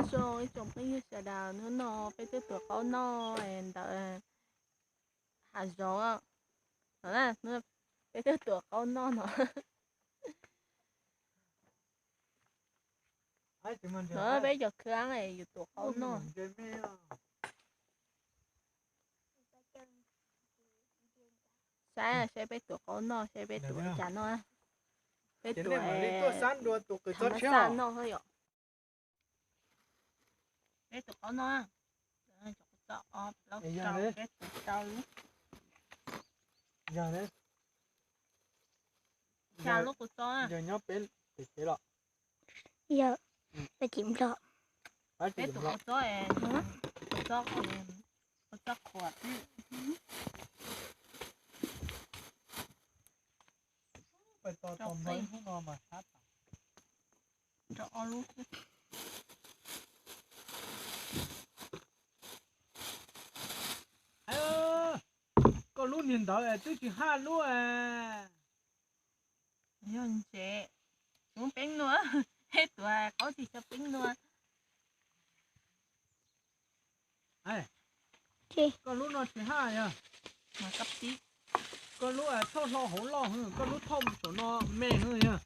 tsoom ib tsoom phooj ywg sawv daws, hnub no peb twb tuav qaub noj ntawm hav zoov no, peb twb tuav qaub noj no. No peb cov khab yus tuav qaub noj. Saib saib peb tuav qaub noj, saib peb tuav cas noj. Peb tuav, tuav xa noj yom. Peb tuav qaub noj. Peb tuav rau, yog yog nyob peb pem kev los, yog peb tsis nplog, peb tuav qaub txob, qaub txob qhuav, peb tos tos nplog ib hnub no mas sab tas. Rau ob lub xwb. Koj lub niag ntawd twb tsis haj lub. Yog ntse, tsis muaj peeb nua, peb tuav qaub tsis tau peeb nua. Koj lub no tsis haj yog, koj lub thauj hlo hauv loj, koj lub thauj saum no me yog.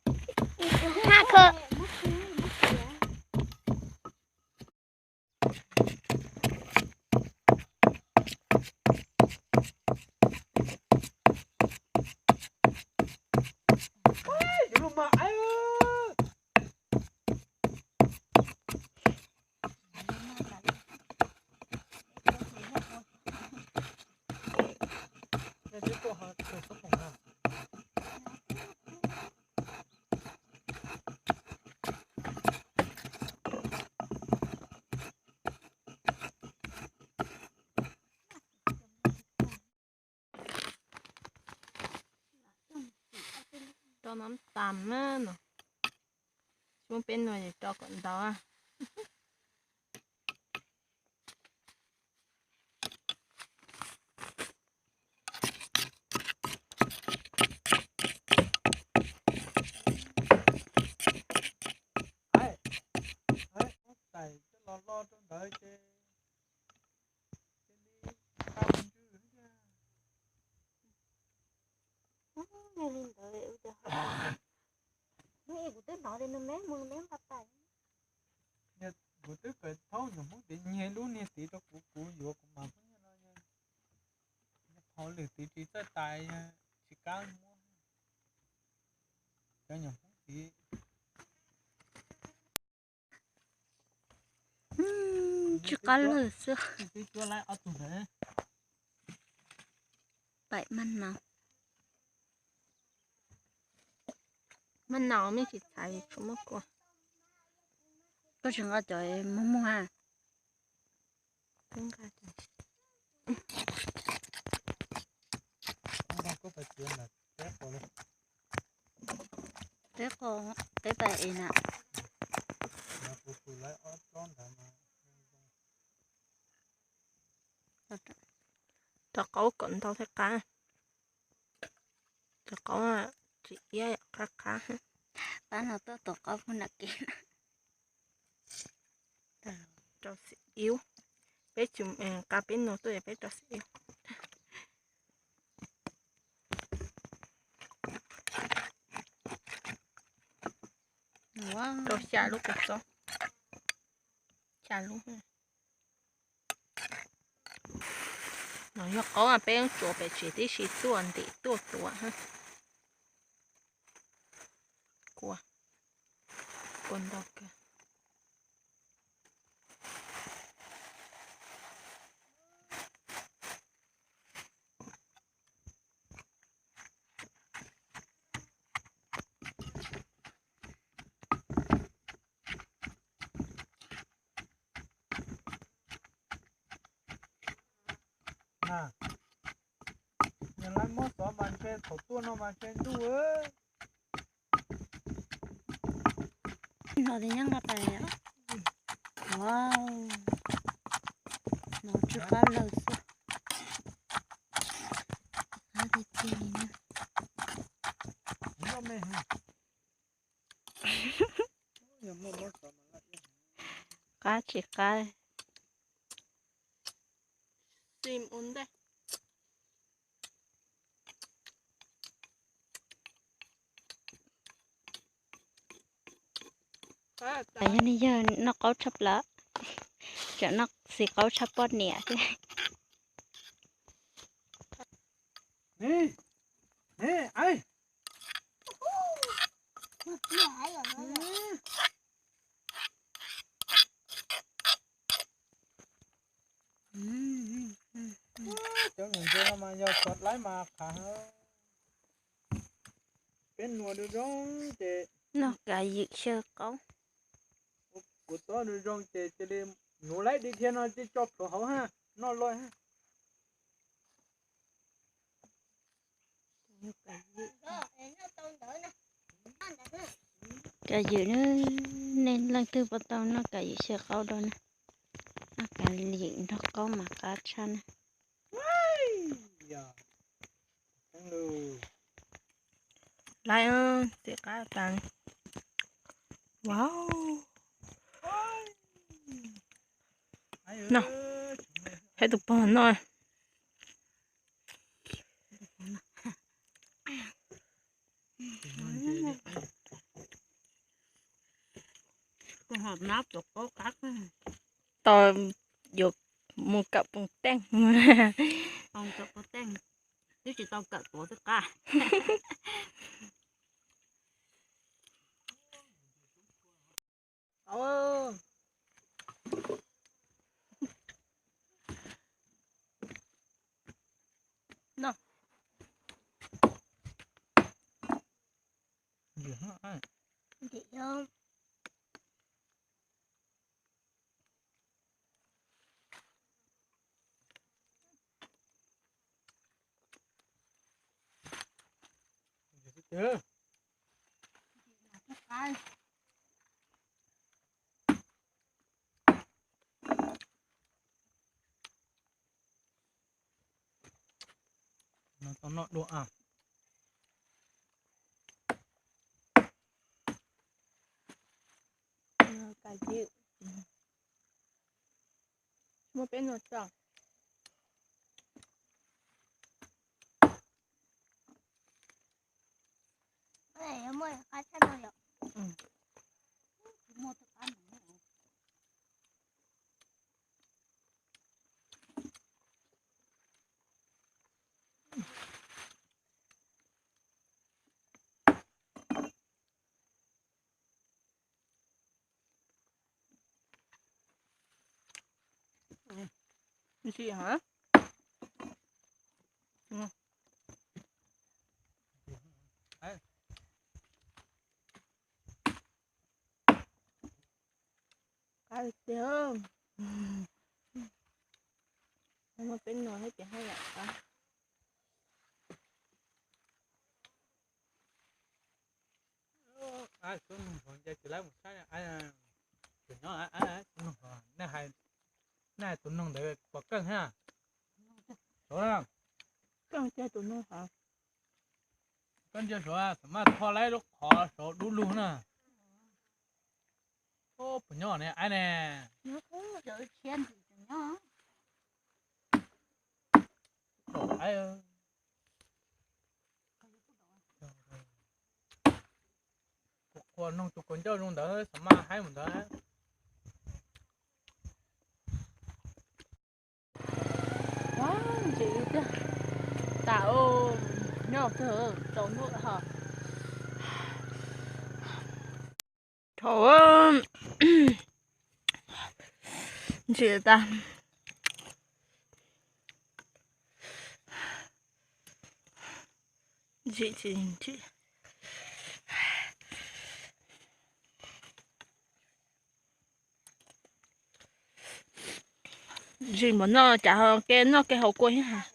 Rau no tas na no. Tsis muaj peeb nua ces rau kom ntau. Tais coj los lo rau ntawd ces cia li tau ntswg thiab. Li ntawd, kuv twb hnov li no me mus me nqa tais. Kuv twb kawm thaub nyuam Hmoob tid, nyiag lub niag tid rau kuv, kuv yuav kuv mas pheej nyiag no, phau lwm tid tsis txawj tais, tsis kam muab. Cov nyuam Hmoob tid. Tsis qab lawm xwb. Paim maj nau. Maj nau me tsis txhais tsis muaj kua. Koj tsis nqa cov muag muag a? Peb qo, peb pais es na. Rau qaub kom ntau thiaj qab. Rau qaub tsis iab, qab qab. Pab no tuaj tuav qaub pub nram kev. Rau xim iub. Peb tsis nqa peb nua tuaj, peb rau xim iub. Rau xya lub kua txob. Xya lub. No yog qaub peb tsuas pem tsev tib si tuaj ntim tuaj tuav. Kua, kua ntau kawg. Yog lawv muab xov mas ntshe thaum tuaj no mas ntshe ntuj. No tias nyob nqa tais. Wow, no tsw qab lawm xwb. Qab tiag tiag li na. qab tsis qab. Sim ua ntej. Yog nej yawg noj qaub tshaj plaws, tseem noj xis qaub tshaj poj niam thiab. Cov num ntses no mas yog txog laib mas qhav. Peb nuav du zoo ces noj kav ywm xyaw qaub. Kuv txob du zoo ces cia li nuv laib di dhia no cia tso plhuav hauv ha, noj loj ha. Kav ywm, nej leej twg puas tau noj kav ywm xyaw qaub dua na? Noj kav ywm nrog qaub mas qab tshaj na. Laiv, txiv qab tas. Wow. No, hais tus pog no. Tau yuav mus kawm poos teej. Twb tsis tau kawm tuav twb qab. No tau noj dua a. Kav ywm. Muaj peb nus tso. Ntsim hov. Qab tiag. Muaj peb nus thiab ces haj yam qab. Tus noog hov nce tsis laib mus saib, tus nyob, tus noog hov, nej hais tus noog ntawd puas keej thiab? Keej tiag tus noog hov. Koj ntsia suav, xam maj tho laib lub qhov saud dub lug na. Puas nyob ne, aib ne? Aib, qhuas noog tus kaus ncauj zoo ntawd xam maj haib mus ntawd. Ntsim tiag, tas nyob kawg tsaus ntuj ho. Thaum ntsim tas, ntsim tsis ntsim. Ntsim npaum no cas ho ke noj ke haus kua thiab.